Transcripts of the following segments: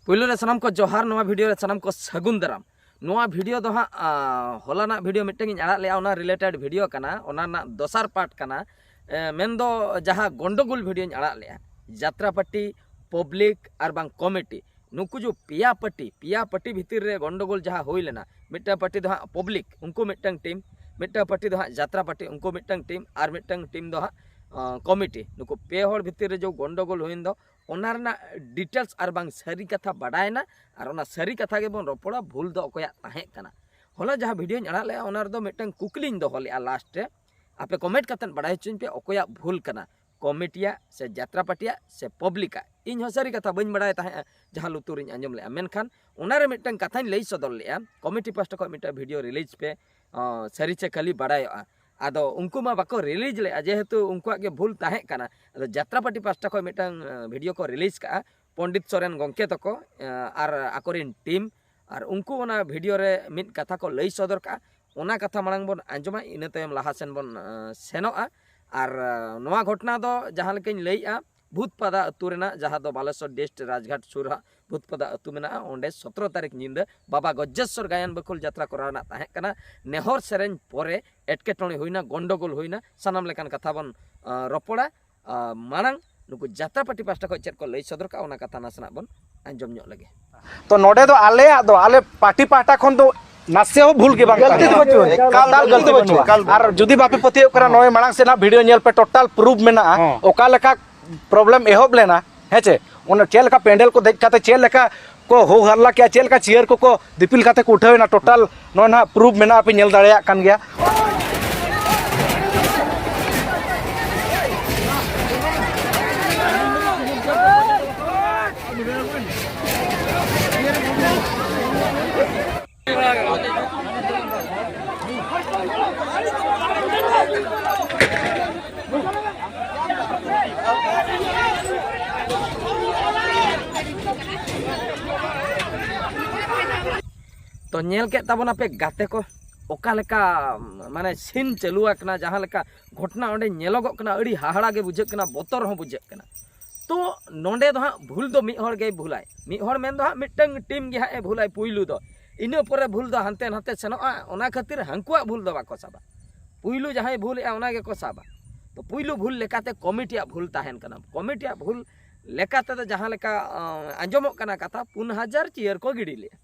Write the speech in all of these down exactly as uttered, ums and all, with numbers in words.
ᱯᱩᱭᱞᱩ ᱨᱮ ᱥᱟᱱᱟᱢ ᱠᱚ ᱡᱚᱦᱟᱨ, ᱱᱚᱣᱟ ᱵᱷᱤᱰᱤᱭᱳ ᱨᱮ ᱥᱟᱱᱟᱢ ᱠᱚ ᱥᱟᱹᱜᱩᱱ ᱫᱟᱨᱟᱢ᱾ ᱱᱚᱣᱟ ᱵᱷᱤᱰᱤᱭᱳ ᱫᱚ ᱦᱟᱸᱜ ᱦᱚᱞᱟᱱᱟᱜ ᱵᱷᱤᱰᱤᱭᱳ ᱢᱤᱫᱴᱟᱝ ᱤᱧ ᱟᱲᱟᱜ ᱞᱮᱜᱼᱟ, ᱚᱱᱟ ᱨᱤᱞᱮᱴᱮᱰ ᱵᱷᱤᱰᱤᱭᱳ ᱠᱟᱱᱟ, ᱚᱱᱟ ᱨᱮᱱᱟᱜ ᱫᱚᱥᱟᱨ ᱯᱟᱨᱴ ᱠᱟᱱᱟ᱾ ᱢᱮᱱᱫᱚ ᱡᱟᱦᱟᱸ ᱜᱚᱱᱰᱚᱜᱳᱞ ᱵᱷᱤᱰᱤᱭᱳᱧ ᱟᱲᱟᱜ ᱞᱮᱜᱼᱟ, ᱡᱟᱛᱨᱟ ᱯᱟᱨᱴᱤ, ᱯᱚᱵᱽᱞᱤᱠ ᱟᱨ ᱵᱟᱝ ᱠᱚᱢᱤᱴᱤ, ᱱᱩᱠᱩ ᱡᱮ ᱯᱮᱭᱟ ᱯᱟᱨᱴᱤ, ᱯᱮᱭᱟ ᱯᱟᱨᱴᱤ ᱵᱷᱤᱛᱤᱨ ᱨᱮ ᱜᱚᱱᱰᱚᱜᱳᱞ ᱡᱟᱦᱟᱸ ᱦᱩᱭ ᱞᱮᱱᱟ, ᱢᱤᱫᱴᱟᱝ ᱯᱟᱨᱴᱤ ᱫᱚ ᱦᱟᱸᱜ ᱯᱚᱵᱽᱞᱤᱠ, ᱩᱱᱠᱩ ᱢᱤᱫᱴᱟᱝ ᱴᱤᱢ, ᱢᱤᱫᱴᱟᱝ ᱯᱟᱨᱴᱤ ᱫᱚ ᱦᱟᱸᱜ ᱡᱟᱛᱨᱟ ᱯᱟᱨᱴᱤ, ᱩᱱᱠᱩ ᱢᱤᱫᱴᱟᱝ ᱴᱤᱢ, ᱟᱨ ᱢᱤᱫᱴᱟᱝ ᱴᱤᱢ ᱫᱚ ᱦᱟᱸᱜ ᱠᱚᱢᱤᱴᱤ᱾ ᱱᱩᱠᱩ ᱯᱮ ᱦᱚᱲ ᱵᱷᱤᱛᱤᱨ ᱨᱮ ᱡᱮ ᱜᱚᱱᱰᱚᱜᱳᱞ ᱦᱩᱭᱮᱱ ᱫᱚ, ᱚᱱᱟ ᱨᱮᱱᱟᱜ ᱰᱤᱴᱮᱞᱥ ᱟᱨ ᱵᱟᱝ ᱥᱟᱹᱨᱤ ᱠᱟᱛᱷᱟ ᱵᱟᱰᱟᱭᱮᱱᱟ, ᱟᱨ ᱚᱱᱟ ᱥᱟᱹᱨᱤ ᱠᱟᱛᱷᱟ ᱜᱮᱵᱚᱱ ᱨᱚᱯᱚᱲᱟ, ᱵᱷᱩᱞ ᱫᱚ ᱚᱠᱚᱭᱟᱜ ᱛᱟᱦᱮᱸ ᱠᱟᱱᱟ᱾ ᱦᱚᱞᱟ ᱡᱟᱦᱟᱸ ᱵᱷᱤᱰᱤᱭᱳᱧ ᱟᱲᱟᱜ ᱞᱮᱜᱼᱟ, ᱚᱱᱟ ᱨᱮᱫᱚ ᱢᱤᱫᱴᱟᱝ ᱠᱩᱠᱞᱤᱧ ᱫᱚᱦᱚ ᱞᱮᱜᱼᱟ ᱞᱟᱥᱴ ᱨᱮ, ᱟᱯᱮ ᱠᱚᱢᱮᱱᱴ ᱠᱟᱛᱮᱫ ᱵᱟᱲᱟᱭ ᱦᱚᱪᱚᱧ ᱯᱮ ᱚᱠᱚᱭᱟᱜ ᱵᱷᱩᱞ ᱠᱟᱱᱟ, ᱠᱚᱢᱤᱴᱤᱭᱟᱜ ᱥᱮ ᱡᱟᱛᱨᱟ ᱯᱟᱨᱴᱤᱭᱟᱜ ᱥᱮ ᱯᱚᱵᱽᱞᱤᱠᱟᱜ᱾ ᱤᱧ ᱦᱚᱸ ᱥᱟᱹᱨᱤ ᱠᱟᱛᱷᱟ ᱵᱟᱹᱧ ᱵᱟᱲᱟᱭ ᱛᱟᱦᱮᱸᱜᱼᱟ ᱡᱟᱦᱟᱸ ᱞᱩᱛᱩᱨᱤᱧ ᱟᱸᱡᱚᱢ ᱞᱮᱜᱼᱟ, ᱢᱮᱱᱠᱷᱟᱱ ᱚᱱᱟᱨᱮ ᱢᱤᱫᱴᱟᱝ ᱠᱟᱛᱷᱟᱧ ᱞᱟᱹᱭ ᱥᱚᱫᱚᱨ ᱞᱮᱜᱼᱟ, ᱠᱚᱢᱤᱴᱤ ᱯᱟᱦᱴᱟ ᱠᱷᱚᱱ ᱢᱤᱫᱴᱟᱝ ᱵᱷᱤᱰᱤᱭᱳ ᱨᱤᱞᱤᱡᱽ ᱯᱮ, ᱥᱟᱹᱨᱤ ᱪᱮ ᱠᱷᱟᱹᱞᱤ ᱵᱟᱲᱟᱭᱚᱜᱼᱟ᱾ ᱟᱫᱚ ᱩᱱᱠᱩ ᱢᱟ ᱵᱟᱠᱚ ᱨᱤᱞᱤᱡᱽ ᱞᱮᱜᱼᱟ, ᱡᱮᱦᱮᱛᱩ ᱩᱱᱠᱩᱣᱟᱜ ᱜᱮ ᱵᱷᱩᱞ ᱛᱟᱦᱮᱸ ᱠᱟᱱᱟ᱾ ᱟᱫᱚ ᱡᱟᱛᱨᱟ ᱯᱟᱨᱴᱤ ᱯᱟᱦᱴᱟ ᱠᱷᱚᱱ ᱢᱤᱫᱴᱟᱝ ᱵᱷᱤᱰᱤᱭᱳ ᱠᱚ ᱨᱤᱞᱤᱡᱽ ᱠᱟᱜᱼᱟ, ᱯᱚᱱᱰᱤᱛ ᱥᱚᱨᱮᱱ ᱜᱚᱢᱠᱮ ᱛᱟᱠᱚ ᱟᱨ ᱟᱠᱚᱨᱮᱱ ᱴᱤᱢ, ᱟᱨ ᱩᱱᱠᱩ ᱚᱱᱟ ᱵᱷᱤᱰᱤᱭᱳ ᱨᱮ ᱢᱤᱫ ᱠᱟᱛᱷᱟ ᱠᱚ ᱞᱟᱹᱭ ᱥᱚᱫᱚᱨ ᱠᱟᱜᱼᱟ᱾ ᱚᱱᱟ ᱠᱟᱛᱷᱟ ᱢᱟᱲᱟᱝ ᱵᱚᱱ ᱟᱸᱡᱚᱢᱟ, ᱤᱱᱟᱹ ᱛᱟᱭᱚᱢ ᱞᱟᱦᱟ ᱥᱮᱱ ᱵᱚᱱ ᱥᱮᱱᱚᱜᱼᱟ᱾ ᱟᱨ ᱱᱚᱣᱟ ᱜᱷᱚᱴᱚᱱᱟ ᱫᱚ ᱡᱟᱦᱟᱸ ᱞᱮᱠᱟᱧ ᱞᱟᱹᱭᱮᱜᱼᱟ, ᱵᱷᱩᱛᱯᱟᱫᱟ ᱟᱹᱛᱩ ᱨᱮᱱᱟᱜ, ᱡᱟᱦᱟᱸ ᱫᱚ ᱵᱟᱞᱮᱥᱚᱨ ᱰᱤᱥᱴ ᱨᱟᱡᱽᱜᱷᱟᱴ ᱥᱩᱨ ᱦᱟᱸᱜ ᱵᱷᱩᱛᱯᱟᱫᱟ ᱟᱹᱛᱩ ᱢᱮᱱᱟᱜᱼᱟ, ᱚᱸᱰᱮ ᱥᱚᱛᱨᱚ ᱛᱟᱹᱨᱤᱠᱷ ᱧᱤᱫᱟᱹ ᱵᱟᱵᱟ ᱜᱚᱡᱽᱡᱮᱥᱥᱚᱨ ᱜᱟᱭᱟᱱ ᱵᱟᱹᱠᱷᱩᱞ ᱡᱟᱛᱨᱟ ᱠᱚᱨᱟᱣ ᱨᱮᱱᱟᱜ ᱛᱟᱦᱮᱸ ᱠᱟᱱᱟ᱾ ᱱᱮᱦᱚᱨ ᱥᱮᱨᱮᱧ ᱯᱚᱨᱮ ᱮᱴᱠᱮᱴᱚᱬᱮ ᱦᱩᱭᱱᱟ, ᱜᱚᱱᱰᱚᱜᱳᱞ ᱦᱩᱭᱱᱟ, ᱥᱟᱱᱟᱢ ᱞᱮᱠᱟᱱ ᱠᱟᱛᱷᱟ ᱵᱚᱱ ᱨᱚᱯᱚᱲᱟ᱾ ᱢᱟᱲᱟᱝ ᱱᱩᱠᱩ ᱡᱟᱛᱨᱟ ᱯᱟᱨᱴᱤ ᱯᱟᱦᱴᱟ ᱠᱷᱚᱱ ᱪᱮᱫ ᱠᱚ ᱞᱟᱹᱭ ᱥᱚᱫᱚᱨ ᱠᱟᱜᱼᱟ, ᱚᱱᱟ ᱠᱟᱛᱷᱟ ᱱᱟᱥᱮᱱᱟᱜ ᱵᱚᱱ ᱟᱸᱡᱚᱢ ᱧᱚᱜ ᱞᱮᱜᱮ᱾ ᱛᱚ ᱱᱚᱰᱮ ᱫᱚ ᱟᱞᱮᱭᱟᱜ ᱫᱚ, ᱟᱞᱮ ᱯᱟᱨᱴᱤ ᱯᱟᱦᱴᱟ ᱠᱷᱚᱱ ᱫᱚ ᱱᱟᱥᱮ ᱦᱚᱸ ᱵᱷᱩᱞ ᱜᱮ ᱵᱟᱝ ᱜᱟᱹᱞᱛᱤ ᱫᱚ ᱵᱟᱹᱪᱩᱜᱼᱟ᱾ ᱮᱠᱟᱞ ᱜᱟᱹᱞᱛᱤ ᱫᱚ ᱵᱟᱹᱪᱩᱜᱼᱟ᱾ ᱟᱨ ᱡᱩᱫᱤ ᱵᱟᱯᱮ ᱯᱟᱹᱛᱭᱟᱹᱣ ᱠᱟᱱᱟ, ᱱᱚᱜᱼᱚᱭ ᱢᱟᱲᱟᱝ ᱥᱮᱱᱟᱜ ᱵᱷᱤᱰᱤᱭᱳ ᱧᱮᱞ ᱯᱮ, ᱴᱳᱴᱟᱞ ᱯᱨᱩᱯᱷ ᱢᱮᱱᱟᱜᱼᱟ᱾ ᱦᱚᱸ᱾ ᱚᱠᱟ ᱞᱮᱠᱟ ᱯᱨᱚᱵᱞᱮᱢ ᱮᱦᱚᱵ ᱞᱮᱱᱟ, ᱦᱮᱸ ᱪᱮ? ᱚᱱᱟ ᱪᱮᱫ ᱞᱮᱠᱟ ᱯᱮᱱᱰᱮᱞ ᱠᱚ ᱫᱮᱡ ᱠᱟᱛᱮ ᱪᱮᱫ ᱞᱮᱠᱟ ᱠᱚ ᱦᱳ ᱦᱟᱞᱞᱟ ᱠᱮᱜᱼᱟ, ᱪᱮᱫ ᱞᱮᱠᱟ ᱪᱤᱭᱟᱨ ᱠᱚᱠᱚ ᱫᱤᱯᱤᱞ ᱠᱟᱛᱮ ᱠᱚ ᱩᱴᱷᱟᱹᱣ ᱮᱱᱟ, ᱴᱳᱴᱟᱞ ᱱᱚᱜᱼᱚᱭ ᱱᱟᱦᱟᱜ ᱯᱨᱩᱯᱷ ᱢᱮᱱᱟᱜᱼᱟ, ᱯᱮ ᱧᱮᱞ ᱫᱟᱲᱮᱭᱟᱜ ᱠᱟᱱ ᱜᱮᱭᱟ᱾ ᱛᱚ ᱧᱮᱞ ᱠᱮᱫ ᱛᱟᱵᱚᱱᱟᱯᱮ ᱜᱟᱛᱮ ᱠᱚ, ᱚᱠᱟ ᱞᱮᱠᱟ ᱢᱟᱱᱮ ᱥᱤᱱ ᱪᱟᱹᱞᱩ ᱟᱠᱟᱱᱟ, ᱡᱟᱦᱟᱸ ᱞᱮᱠᱟ ᱜᱷᱚᱴᱚᱱᱟ ᱚᱸᱰᱮ ᱧᱮᱞᱚᱜᱚᱜ ᱠᱟᱱᱟ, ᱟᱹᱰᱤ ᱦᱟᱦᱟᱲᱟ ᱜᱮ ᱵᱩᱡᱷᱟᱹᱜ ᱠᱟᱱᱟ, ᱵᱚᱛᱚᱨ ᱦᱚᱸ ᱵᱩᱡᱷᱟᱹᱜ ᱠᱟᱱᱟ᱾ ᱛᱚ ᱱᱚᱰᱮ ᱫᱚ ᱦᱟᱸᱜ ᱵᱷᱩᱞ ᱫᱚ ᱢᱤᱫ ᱦᱚᱲ ᱜᱮᱭ ᱵᱷᱩᱞᱟᱭ, ᱢᱤᱫ ᱦᱚᱲ ᱢᱮᱱ ᱫᱚ ᱦᱟᱸᱜ ᱢᱤᱫᱴᱟᱝ ᱴᱤᱢ ᱜᱮ ᱦᱟᱸᱜ ᱮ ᱵᱷᱩᱞᱟᱭ ᱯᱩᱭᱞᱩ ᱫᱚ, ᱤᱱᱟᱹ ᱯᱚᱨᱮ ᱵᱷᱩᱞ ᱫᱚ ᱦᱟᱱᱛᱮ ᱱᱟᱛᱮ ᱥᱮᱱᱚᱜᱼᱟ᱾ ᱚᱱᱟ ᱠᱷᱟᱹᱛᱤᱨ ᱦᱟᱹᱱᱠᱩᱣᱟᱜ ᱵᱷᱩᱞ ᱫᱚ ᱵᱟᱠᱚ ᱥᱟᱵᱟ᱾ ᱯᱩᱭᱞᱩ ᱡᱟᱦᱟᱸᱭ ᱵᱷᱩᱞᱮᱜᱼᱟ ᱚᱱᱟ ᱜᱮᱠᱚ ᱥᱟᱵᱟ᱾ ᱛᱚ ᱯᱩᱭᱞᱩ ᱵᱷᱩᱞ ᱞᱮᱠᱟᱛᱮ ᱠᱚᱢᱤᱴᱤᱭᱟᱜ ᱵᱷᱩᱞ ᱛᱟᱦᱮᱱ ᱠᱟᱱᱟ᱾ ᱠᱚᱢᱤᱴᱤᱭᱟᱜ ᱵᱷᱩᱞ ᱞᱮᱠᱟ ᱛᱮᱫᱚ ᱡᱟᱦᱟᱸ ᱞᱮᱠᱟ ᱟᱸᱡᱚᱢᱚᱜ ᱠᱟᱱᱟ ᱠᱟᱛᱷᱟ, ᱯᱩᱱ ᱦᱟᱡᱟᱨ ᱪᱮᱭᱟᱨ ᱠᱚ ᱜᱤᱰᱤ ᱞᱮᱫᱼᱟ᱾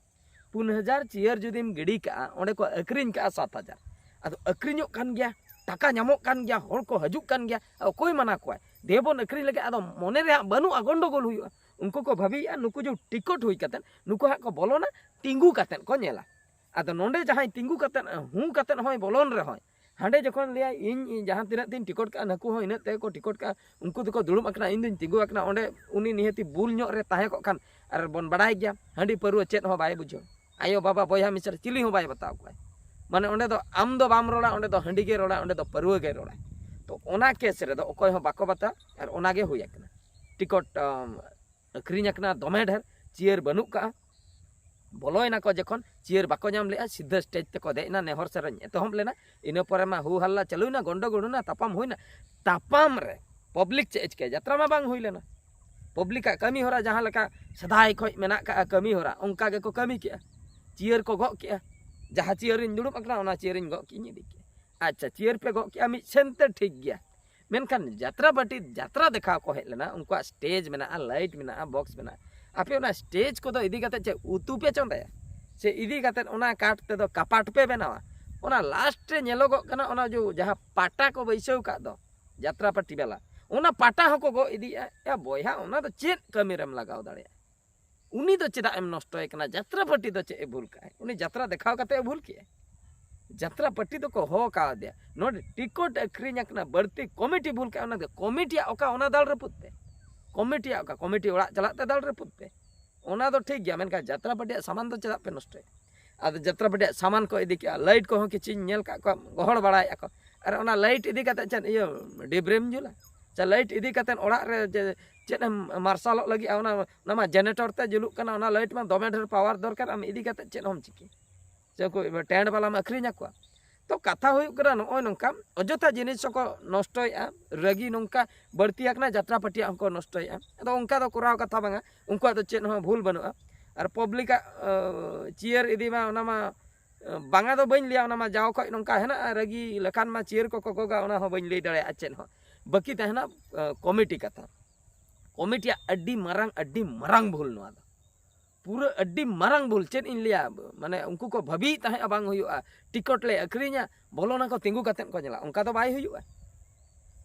ᱯᱩᱱ ᱦᱟᱡᱟᱨ ᱪᱮᱭᱟᱨ ᱡᱩᱫᱤᱢ ᱜᱤᱰᱤ ᱠᱟᱜᱼᱟ, ᱚᱸᱰᱮ ᱠᱚ ᱟᱹᱠᱷᱨᱤᱧ ᱠᱟᱜᱼᱟ ᱥᱟᱛ ᱦᱟᱡᱟᱨ᱾ ᱟᱫᱚ ᱟᱹᱠᱷᱨᱤᱧᱚᱜ ᱠᱟᱱ ᱜᱮᱭᱟ, ᱴᱟᱠᱟ ᱧᱟᱢᱚᱜ ᱠᱟᱱ ᱜᱮᱭᱟ, ᱦᱚᱲ ᱠᱚ ᱦᱤᱡᱩᱜ ᱠᱟᱱ ᱜᱮᱭᱟ, ᱚᱠᱚᱭ ᱢᱟᱱᱟ ᱠᱚᱣᱟᱭ? ᱫᱮᱵᱚᱱ ᱟᱹᱠᱷᱨᱤᱧ ᱞᱟᱹᱜᱤᱫ᱾ ᱟᱫᱚ ᱢᱚᱱᱮ ᱨᱮ ᱦᱟᱸᱜ ᱵᱟᱹᱱᱩᱜᱼᱟ, ᱜᱚᱱᱰᱚᱜᱳᱞ ᱦᱩᱭᱩᱜᱼᱟ᱾ ᱩᱱᱠᱩ ᱠᱚ ᱵᱷᱟᱹᱵᱤᱭᱮᱫᱼᱟ ᱱᱩᱠᱩ ᱡᱮ ᱴᱤᱠᱚᱴ ᱦᱩᱭ ᱠᱟᱛᱮᱫ ᱱᱩᱠᱩ ᱦᱟᱸᱜ ᱠᱚ ᱵᱚᱞᱚᱱᱟ, ᱛᱤᱸᱜᱩ ᱠᱟᱛᱮᱫ ᱠᱚ ᱧᱮᱞᱟ᱾ ᱟᱫᱚ ᱱᱚᱰᱮ ᱡᱟᱦᱟᱸᱭ ᱛᱤᱸᱜᱩ ᱠᱟᱛᱮᱫ, ᱦᱩᱸ ᱠᱟᱛᱮᱫ ᱦᱚᱸᱭ ᱵᱚᱞᱚᱱ ᱨᱮᱦᱚᱸᱭ, ᱦᱟᱸᱰᱮ ᱡᱚᱠᱷᱚᱱ ᱞᱟᱹᱭᱟᱭ, "ᱤᱧ, ᱤᱧ ᱡᱟᱦᱟᱸ ᱛᱤᱱᱟᱹᱜ ᱛᱤᱧ ᱴᱤᱠᱚᱴ ᱠᱟᱜᱼᱟ, ᱱᱩᱠᱩ ᱦᱚᱸ ᱤᱱᱟᱹᱜ ᱛᱮᱜᱮ ᱠᱚ ᱴᱤᱠᱚᱴ ᱠᱟᱜᱼᱟ, ᱩᱱᱠᱩ ᱫᱚᱠᱚ ᱫᱩᱲᱩᱵ ᱟᱠᱟᱱᱟ, ᱤᱧ ᱫᱩᱧ ᱛᱤᱸᱜᱩ ᱟᱠᱟᱱᱟ", ᱚᱸᱰᱮ ᱩᱱᱤ ᱱᱤᱦᱟᱹᱛᱤ ᱵᱩᱞ ᱧᱚᱜ ᱨᱮ ᱛᱟᱦᱮᱸ ᱠᱚᱜ ᱠᱷᱟᱱ, ᱟᱨ ᱵᱚᱱ ᱵᱟᱲᱟᱭ ᱜᱮᱭᱟ, ᱦᱟᱺᱰᱤ ᱯᱟᱹᱨᱣᱟᱹ ᱪᱮᱫ ᱦᱚᱸ ᱵᱟᱭ ᱵᱩᱡᱷᱟᱹᱣᱟ᱾ ᱟᱭᱳ, ᱵᱟᱵᱟ, ᱵᱚᱭᱦᱟ, ᱢᱤᱥᱨᱟ ᱪᱤᱞᱤ ᱦᱚᱸ ᱵᱟᱭ ᱵᱟᱛᱟᱣ ᱠᱚᱣᱟᱭ᱾ ᱢᱟᱱᱮ ᱚᱸᱰᱮ ᱫᱚ ᱟᱢ ᱫᱚ ᱵᱟᱢ ᱨᱚᱲᱟ, ᱚᱸᱰᱮ ᱫᱚ ᱦᱟᱺᱰᱤ ᱜᱮ ᱨᱚᱲᱟ, ᱚᱸᱰᱮ ᱫᱚ ᱯᱟᱹᱨᱣᱟᱹ ᱜᱮ ᱨᱚᱲᱟ᱾ ᱛᱚ ᱚᱱᱟ ᱠᱮᱥ ᱨᱮᱫᱚ ᱚᱠᱚᱭ ᱦᱚᱸ ᱵᱟᱠᱚ ᱵᱟᱛᱟᱣᱟ, ᱟᱨ ᱚᱱᱟ ᱜᱮ ᱦᱩᱭ ᱟᱠᱟᱱᱟ᱾ ᱴᱤᱠᱚᱴ, ᱟᱢ, ᱟᱹᱠᱷᱨᱤᱧ ᱟᱠᱟᱱᱟ ᱫᱚᱢᱮ ᱰᱷᱮᱨ, ᱪᱤᱭᱟᱹᱨ ᱵᱟᱹᱱᱩᱜ ᱠᱟᱜᱼᱟ᱾ ᱵᱚᱞᱚᱭᱮᱱᱟ ᱠᱚ ᱡᱚᱠᱷᱚᱱ, ᱪᱤᱭᱟᱹᱨ ᱵᱟᱠᱚ ᱧᱟᱢ ᱞᱮᱜᱼᱟ, ᱥᱤᱫᱷᱟᱹ ᱥᱴᱮᱡᱽ ᱛᱮᱠᱚ ᱫᱮᱡ ᱮᱱᱟ, ᱱᱮᱦᱚᱨ ᱥᱮᱨᱮᱧ ᱮᱛᱚᱦᱚᱵ ᱞᱮᱱᱟ᱾ ᱤᱱᱟᱹ ᱯᱚᱨᱮ ᱢᱟ ᱦᱩ ᱦᱟᱞᱞᱟ ᱪᱟᱹᱞᱩᱭᱮᱱᱟ, ᱜᱚᱱᱰᱚᱜᱳᱞ ᱮᱱᱟ, ᱛᱟᱯᱟᱢ ᱦᱩᱭᱱᱟ᱾ ᱛᱟᱯᱟᱢ ᱨᱮ ᱯᱚᱵᱽᱞᱤᱠ ᱪᱮᱫ ᱮ ᱪᱤᱠᱟᱹᱭᱟ? ᱡᱟᱛᱨᱟ ᱢᱟ ᱵᱟᱝ ᱦᱩᱭ ᱞᱮᱱᱟ᱾ ᱯᱚᱵᱽᱞᱤᱠᱟᱜ ᱠᱟᱹᱢᱤ ᱦᱚᱨᱟ ᱡᱟᱦᱟᱸ ᱞᱮᱠᱟ ᱥᱮᱫᱟᱭ ᱠᱷᱚᱱ ᱢᱮᱱᱟᱜ ᱠᱟᱜᱼᱟ ᱠᱟᱹᱢᱤ ᱦᱚᱨᱟ, ᱚᱱᱠᱟ ᱜᱮᱠᱚ ᱠᱟᱹᱢᱤ ᱠᱮᱜᱼᱟ᱾ ᱪᱤᱭᱟᱹᱨ ᱠᱚ ᱜᱚᱜ ᱠᱮᱜᱼᱟ, ᱡᱟᱦᱟᱸ ᱪᱤᱭᱟᱹᱨᱤᱧ ᱫᱩᱲᱩᱵ ᱟᱠᱟᱱᱟ ᱚᱱᱟ ᱪᱤᱭᱟᱹᱨᱤᱧ ᱜᱚᱜ ᱠᱮᱜᱼᱟ, ᱤᱧ ᱤᱫᱤ ᱠᱮᱜᱼᱟ᱾ ᱟᱪᱪᱷᱟ, ᱪᱤᱭᱟᱹᱨ ᱯᱮ ᱜᱚᱜ ᱠᱮᱜᱼᱟ ᱢᱤᱫ ᱥᱮᱱ ᱛᱮ ᱴᱷᱤᱠ ᱜᱮᱭᱟ, ᱢᱮᱱᱠᱷᱟᱱ ᱡᱟᱛᱨᱟ ᱯᱟᱹᱴᱤ ᱡᱟᱛᱨᱟ ᱫᱮᱠᱷᱟᱣ ᱠᱚ ᱦᱮᱡ ᱞᱮᱱᱟ, ᱩᱱᱠᱩᱣᱟᱜ ᱥᱴᱮᱡᱽ ᱢᱮᱱᱟᱜᱼᱟ, ᱞᱟᱭᱤᱴ ᱢᱮᱱᱟᱜᱼᱟ, ᱵᱚᱠᱥ ᱢᱮᱱᱟᱜᱼᱟ᱾ ᱟᱯᱮ ᱚᱱᱟ ᱥᱴᱮᱡᱽ ᱠᱚᱫᱚ ᱤᱫᱤ ᱠᱟᱛᱮ ᱪᱮᱫ ᱩᱛᱩ ᱯᱮ ᱪᱚᱸᱫᱟᱭᱟ? ᱥᱮ ᱤᱫᱤ ᱠᱟᱛᱮ ᱚᱱᱟ ᱠᱟᱴ ᱛᱮᱫᱚ ᱠᱟᱯᱟᱴ ᱯᱮ ᱵᱮᱱᱟᱣᱟ? ᱚᱱᱟ ᱞᱟᱥᱴ ᱨᱮ ᱧᱮᱞᱚᱜᱚᱜ ᱠᱟᱱᱟ, ᱚᱱᱟ ᱡᱚ ᱡᱟᱦᱟᱸ ᱯᱟᱴᱟ ᱠᱚ ᱵᱟᱹᱭᱥᱟᱹᱣ ᱠᱟᱜ ᱫᱚ ᱡᱟᱛᱨᱟ ᱯᱟᱹᱴᱤ ᱵᱟᱞᱟ, ᱚᱱᱟ ᱯᱟᱴᱟ ᱦᱚᱸᱠᱚ ᱜᱚᱜ ᱤᱫᱤᱭᱮᱜᱼᱟ᱾ ᱭᱟ ᱵᱚᱭᱦᱟ, ᱚᱱᱟ ᱫᱚ ᱪᱮᱫ ᱠᱟᱹᱢᱤ ᱨᱮᱢ ᱞᱟᱜᱟᱣ ᱫᱟᱲᱮᱭᱟᱜᱼᱟ? ᱩᱱᱤ ᱫᱚ ᱪᱮᱫᱟᱜ ᱮᱢ ᱱᱚᱥᱴᱚᱭᱮ ᱠᱟᱱᱟ? ᱡᱟᱛᱨᱟ ᱯᱟᱹᱴᱤ ᱫᱚ ᱪᱮᱫ ᱮ ᱵᱷᱩᱞ ᱠᱟᱜᱼᱟᱭ? ᱩᱱᱤ ᱡᱟᱛᱨᱟ ᱫᱮᱠᱷᱟᱣ ᱠᱟᱛᱮ ᱮ ᱵᱷᱩᱞ ᱠᱮᱜᱼᱟᱭ? ᱡᱟᱛᱨᱟ ᱯᱟᱹᱴᱤ ᱫᱚᱠᱚ ᱦᱚᱦᱚ ᱠᱟᱣᱫᱮᱭᱟ, ᱱᱚᱰᱮ ᱴᱤᱠᱚᱴ ᱟᱹᱠᱷᱨᱤᱧ ᱟᱠᱟᱱᱟ, ᱵᱟᱹᱲᱛᱤ ᱠᱚᱢᱤᱴᱤ ᱵᱷᱩᱞ ᱠᱟᱜᱼᱟ᱾ ᱚᱱᱟ ᱫᱚ ᱠᱚᱢᱤᱴᱤᱭᱟᱜ ᱚᱠᱟ, ᱚᱱᱟ ᱫᱟᱞ ᱨᱟᱹᱯᱩᱫ ᱯᱮ᱾ ᱠᱚᱢᱤᱴᱤᱭᱟᱜ ᱚᱠᱟ, ᱠᱚᱢᱤᱴᱤ ᱚᱲᱟᱜ ᱪᱟᱞᱟᱜ ᱛᱮ ᱫᱟᱞ ᱨᱟᱹᱯᱩᱫ ᱯᱮ᱾ ᱚᱱᱟ ᱫᱚ ᱴᱷᱤᱠ ᱜᱮᱭᱟ, ᱢᱮᱱᱠᱷᱟᱱ ᱡᱟᱛᱨᱟ ᱯᱟᱹᱴᱤᱭᱟᱜ ᱥᱟᱢᱟᱱ ᱫᱚ ᱪᱮᱫᱟᱜ ᱯᱮ ᱱᱚᱥᱴᱚᱭᱟ? ᱟᱫᱚ ᱡᱟᱛᱨᱟ ᱯᱟᱹᱴᱤᱭᱟᱜ ᱥᱟᱢᱟᱱ ᱠᱚ ᱤᱫᱤ ᱠᱮᱜᱼᱟ, ᱞᱟᱭᱤᱴ ᱠᱚᱦᱚᱸ ᱠᱤᱪᱷᱩᱧ ᱧᱮᱞ ᱠᱟᱜ ᱠᱚᱣᱟ ᱜᱚᱦᱚᱲ ᱵᱟᱲᱟᱭᱮᱜᱼᱟ ᱠᱚ᱾ ᱟᱨ ᱚᱱᱟ ᱞᱟᱭᱤᱴ ᱤᱫᱤ ᱠᱟᱛᱮ ᱪᱮᱫ ᱤᱭᱟᱹ ᱰᱤᱵᱨᱤᱢ ᱡᱩᱞᱟ? ᱥᱮ ᱞᱟᱭᱤᱴ ᱤᱫᱤ ᱠᱟᱛᱮ ᱚᱲᱟᱜ ᱨᱮ ᱡᱮ ᱪᱮᱫ ᱮᱢ ᱢᱟᱨᱥᱟᱞᱚᱜ ᱞᱟᱹᱜᱤᱫ? ᱚᱱᱟ, ᱚᱱᱟ ᱢᱟ ᱡᱮᱱᱟᱨᱮᱴᱚᱨ ᱛᱮ ᱡᱩᱞᱩᱜ ᱠᱟᱱᱟ, ᱚᱱᱟ ᱞᱟᱭᱤᱴ ᱢᱟ ᱫᱚᱢᱮ ᱰᱷᱮᱨ ᱯᱟᱣᱟᱨ ᱫᱚᱨᱠᱟᱨ, ᱟᱢ ᱤᱫᱤ ᱠᱟᱛᱮ ᱪᱮᱫ ᱦᱚᱸᱢ ᱪᱤᱠᱟᱹᱭᱟ? ᱥᱮ ᱩᱱᱠᱩ ᱴᱮᱱᱴ ᱵᱟᱞᱟᱢ ᱟᱹᱠᱷᱨᱤᱧ ᱟᱠᱚᱣᱟ? ᱛᱚ ᱠᱟᱛᱷᱟ ᱦᱩᱭᱩᱜ ᱠᱟᱱᱟ ᱱᱚᱜᱼᱚᱭ ᱱᱚᱝᱠᱟ ᱚᱡᱚᱛᱷᱟ ᱡᱤᱱᱤᱥ ᱦᱚᱸᱠᱚ ᱱᱚᱥᱴᱚᱭᱮᱫᱼᱟ, ᱨᱟᱹᱜᱤ ᱱᱚᱝᱠᱟ ᱵᱟᱹᱲᱛᱤ ᱟᱠᱟᱱᱟ, ᱡᱟᱛᱨᱟ ᱯᱟᱹᱴᱤᱭᱟᱜ ᱦᱚᱸᱠᱚ ᱱᱚᱥᱴᱚᱭᱮᱫᱼᱟ᱾ ᱟᱫᱚ ᱚᱱᱠᱟ ᱫᱚ ᱠᱚᱨᱟᱣ ᱠᱟᱛᱷᱟ ᱵᱟᱝᱟ, ᱩᱱᱠᱩᱣᱟᱜ ᱫᱚ ᱪᱮᱫ ᱦᱚᱸ ᱵᱷᱩᱞ ᱵᱟᱹᱱᱩᱜᱼᱟ᱾ ᱟᱨ ᱯᱚᱵᱽᱞᱤᱠᱟᱜ ᱪᱤᱭᱟᱹᱨ ᱤᱫᱤ ᱢᱟ, ᱚᱱᱟ ᱢᱟ ᱵᱟᱝᱟ ᱫᱚ ᱵᱟᱹᱧ ᱞᱟᱹᱭᱟ, ᱚᱱᱟ ᱢᱟ ᱡᱟᱣ ᱠᱷᱚᱡ ᱱᱚᱝᱠᱟ ᱦᱮᱱᱟᱜᱼᱟ, ᱨᱟᱹᱜᱤ ᱞᱮᱠᱷᱟᱱ ᱢᱟ ᱪᱤᱭᱟᱹᱨ ᱠᱚᱠᱚ ᱜᱚᱜᱟ, ᱚᱱᱟ ᱦᱚᱸ ᱵᱟᱹᱧ ᱞᱟᱹᱭ ᱫᱟᱲᱮᱭᱟᱜᱼᱟ ᱪᱮᱫ ᱦᱚᱸ᱾ ᱵᱟᱹᱠᱤ ᱛᱟᱦᱮᱱᱟ ᱠᱚᱢᱤᱴᱤ ᱠᱟᱛᱷᱟ᱾ ᱠᱚᱢᱤᱴᱤᱭᱟᱜ ᱟᱹᱰᱤ ᱢᱟᱨᱟᱝ, ᱟᱹᱰᱤ ᱢᱟᱨᱟᱝ ᱵᱷᱩᱞ ᱱᱚᱣᱟ ᱫᱚ, ᱯᱩᱨᱟᱹ ᱟᱹᱰᱤ ᱢᱟᱨᱟᱝ ᱵᱷᱩᱞ᱾ ᱪᱮᱫ ᱤᱧ ᱞᱟᱹᱭᱟ, ᱢᱟᱱᱮ ᱩᱱᱠᱩ ᱠᱚ ᱵᱷᱟᱹᱵᱤᱭᱮᱫ ᱛᱟᱦᱮᱸᱜᱼᱟ ᱵᱟᱝ ᱦᱩᱭᱩᱜᱼᱟ, ᱴᱤᱠᱚᱴ ᱞᱮ ᱟᱹᱠᱷᱨᱤᱧᱟ, ᱵᱚᱞᱚᱱᱟ ᱠᱚ, ᱛᱤᱸᱜᱩ ᱠᱟᱛᱮᱫ ᱠᱚ ᱧᱮᱞᱟ, ᱚᱱᱠᱟ ᱫᱚ ᱵᱟᱭ ᱦᱩᱭᱩᱜᱼᱟ᱾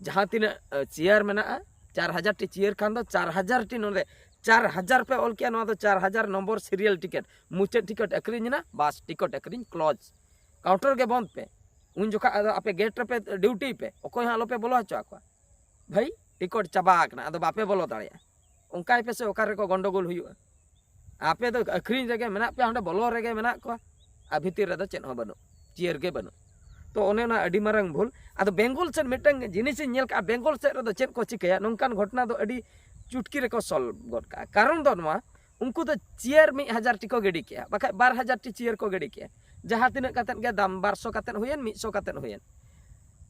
ᱡᱟᱦᱟᱸ ᱛᱤᱱᱟᱹᱜ ᱪᱮᱭᱟᱨ ᱢᱮᱱᱟᱜᱼᱟ, ᱪᱟᱨ ᱦᱟᱡᱟᱨ ᱴᱤ ᱪᱮᱭᱟᱨ ᱠᱷᱟᱱ ᱫᱚ ᱪᱟᱨ ᱦᱟᱡᱟᱨ ᱴᱤ ᱱᱚᱰᱮ ᱪᱟᱨ ᱦᱟᱡᱟᱨ ᱯᱮ ᱚᱞ ᱠᱮᱜᱼᱟ, ᱱᱚᱣᱟ ᱫᱚ ᱪᱟᱨ ᱦᱟᱡᱟᱨ ᱱᱚᱢᱵᱚᱨ ᱥᱤᱨᱤᱭᱟᱞ ᱴᱤᱠᱤᱴ, ᱢᱩᱪᱟᱹᱫ ᱴᱤᱠᱤᱴ ᱟᱹᱠᱷᱨᱤᱧ ᱮᱱᱟ, ᱵᱟᱥ, ᱴᱤᱠᱤᱴ ᱟᱹᱠᱷᱨᱤᱧ ᱠᱞᱳᱡᱽ᱾ ᱠᱟᱣᱩᱱᱴᱟᱨ ᱜᱮ ᱵᱚᱱᱫ ᱯᱮ᱾ ᱩᱱ ᱡᱚᱠᱷᱟ ᱟᱫᱚ ᱟᱯᱮ ᱜᱮᱴ ᱨᱮᱯᱮ ᱰᱤᱭᱩᱴᱤ ᱯᱮ, ᱚᱠᱚᱭ ᱦᱚᱸ ᱟᱞᱚᱯᱮ ᱵᱚᱞᱚ ᱦᱚᱪᱚ ᱟᱠᱚᱣᱟ᱾ ᱵᱷᱟᱹᱭ, ᱴᱤᱠᱤᱴ ᱪᱟᱵᱟ ᱟᱠᱟᱱᱟ, ᱟᱫᱚ ᱵᱟᱯᱮ ᱵᱚᱞᱚ ᱫᱟᱲᱮᱭᱟᱜᱼᱟ᱾ ᱚᱱᱠᱟᱭ ᱯᱮᱥᱮ, ᱚᱠᱟ ᱨᱮᱠᱚ ᱜᱚᱱᱰᱚᱜᱳᱞ ᱦᱩᱭᱩᱜᱼᱟ᱾ ᱟᱯᱮ ᱫᱚ ᱟᱹᱠᱷᱨᱤᱧ ᱨᱮᱜᱮ ᱢᱮᱱᱟᱜ ᱯᱮᱭᱟ, ᱚᱸᱰᱮ ᱵᱚᱞᱚ ᱨᱮᱜᱮ ᱢᱮᱱᱟᱜ ᱠᱚᱣᱟ, ᱟᱨ ᱵᱷᱤᱛᱤᱨ ᱨᱮᱫᱚ ᱪᱮᱫ ᱦᱚᱸ ᱵᱟᱹᱱᱩᱜ, ᱪᱤᱭᱟᱹᱨ ᱜᱮ ᱵᱟᱹᱱᱩᱜ᱾ ᱛᱚ ᱚᱱᱮ ᱚᱱᱟ ᱟᱹᱰᱤ ᱢᱟᱨᱟᱝ ᱵᱷᱩᱞ᱾ ᱟᱫᱚ ᱵᱮᱝᱜᱚᱞ ᱥᱮᱫ ᱢᱤᱫᱴᱟᱝ ᱡᱤᱱᱤᱥᱤᱧ ᱧᱮᱞ ᱠᱟᱜᱼᱟ, ᱵᱮᱝᱜᱚᱞ ᱥᱮᱫ ᱨᱮᱫᱚ ᱪᱮᱫ ᱠᱚ ᱪᱤᱠᱟᱹᱭᱟ, ᱱᱚᱝᱠᱟᱱ ᱜᱷᱚᱴᱚᱱᱟ ᱫᱚ ᱟᱹᱰᱤ ᱪᱩᱴᱠᱤ ᱨᱮᱠᱚ ᱥᱚᱞᱵᱷ ᱜᱚᱫ ᱠᱟᱜᱼᱟ᱾ ᱠᱟᱨᱚᱱ ᱫᱚ ᱱᱚᱣᱟ, ᱩᱱᱠᱩ ᱫᱚ ᱪᱤᱭᱟᱹᱨ ᱢᱤᱫ ᱦᱟᱡᱟᱨ ᱴᱤ ᱠᱚ ᱜᱤᱰᱤ ᱠᱮᱜᱼᱟ, ᱵᱟᱠᱷᱟᱡ ᱵᱟᱨ ᱦᱟᱡᱟᱨ ᱴᱤ ᱪᱤᱭᱟᱹᱨ ᱠᱚ ᱜᱤᱰᱤ ᱠᱮᱜᱼᱟ᱾ ᱡᱟᱦᱟᱸ ᱛᱤᱱᱟᱹᱜ ᱠᱟᱛᱮᱫ ᱜᱮ ᱫᱟᱢ, ᱵᱟᱨᱥᱚ ᱠᱟᱛᱮᱫ ᱦᱩᱭᱮᱱ, ᱢᱤᱫ ᱥᱚ ᱠᱟᱛᱮᱫ ᱦᱩᱭᱮᱱ,